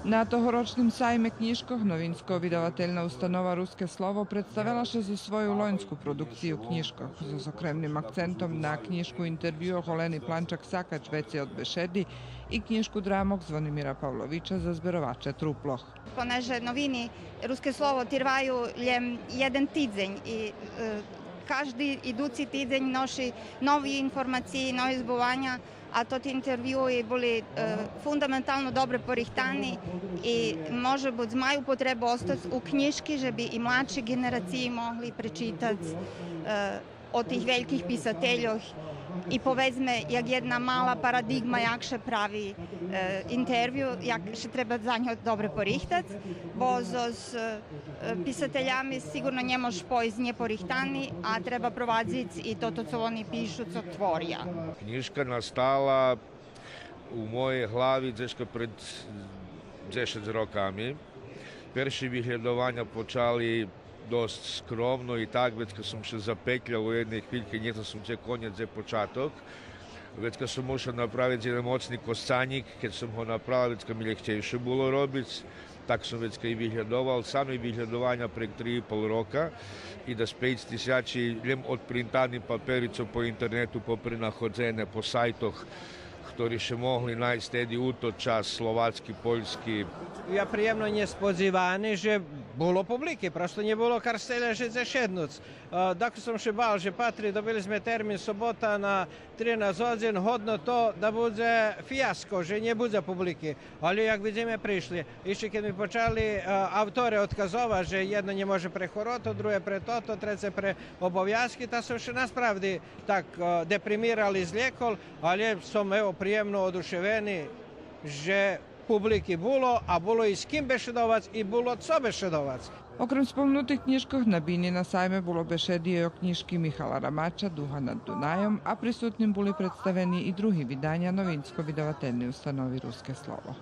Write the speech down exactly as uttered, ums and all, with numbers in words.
На тогорочним сайме кнїжкох Новинско-видавательна установа Руске слово представела ше зоз свою лоньску продукцию кнїжкох, зоз окремним акцентом на кнїжку интервюох Олени Планчак-Сакач Вецей од бешеди и кнїжку драмох Звонимира Павловича Зазбероваче труплох. Понеже новини Руске слово тирваю лєм єден тидзень и, е, кажди идуци тидзень ноши нови информациї, нови збуваня, а тоти интервюи були, е, фундаментално добре порихтани и, може буц, маю потребу остац у кнїжки же би и младши ґенерациї могли пречитац, е, о тих вельких писательох и, поведзме, як єдна мала парадиґма як ше прави, е, интервю, як ше треба за нього добре порихтац, бо зоз, е, писателями сиґурно нє мож пойсц нєпорихтани, а треба провадзиц и тото цо вони пишу, цо творя. Кнїжка настала у моєй глави дзешка пред дзешец роками. Перши виглєдованя почали досц скромно и так, вецка сом ше запетлял у єдней хвильки, нє знал сом дзе конєц, дзе початок. Вецка сом мушел направиц єден моцни косцанїк, кед сом го направел, вецка ми лєгчейше було робиц. Так сом вецка и виглєдовал. Сами виглєдованя пред три и пол рока и дас пейц тисячи лєм одпринтани папери цо по интернету попринаходзене по сайтох, хтори ше могли найсц теди у тот час, словацки, польски. Я приємно нєсподзивани же було публики, просто нє було карстеля же дзешеднуц. Е, дакус сом ше бал же патри, добили зме термин собота на тринац годзин, годно то да будзе фияско, же нє будзе публики. Але, як видзиме, пришли. Ище кед ми почали, е, авторе одказовац, же єдно нє може пре хороту, друге пре тото, треце пре обовязки, та сом ше насправди так, е, депримирал и злєкол, але сом, ево, приємно одушевени же публики було, а було и з ким бешедовац, и було цо бешедовац. Окрем спомнутих кнїжкох, на бини на сайме було бешеди и о кнїжки Михала Рамача Дуга над Дунайом, а присутним були представени и други виданя Новинско-видавательней установи Руске слово.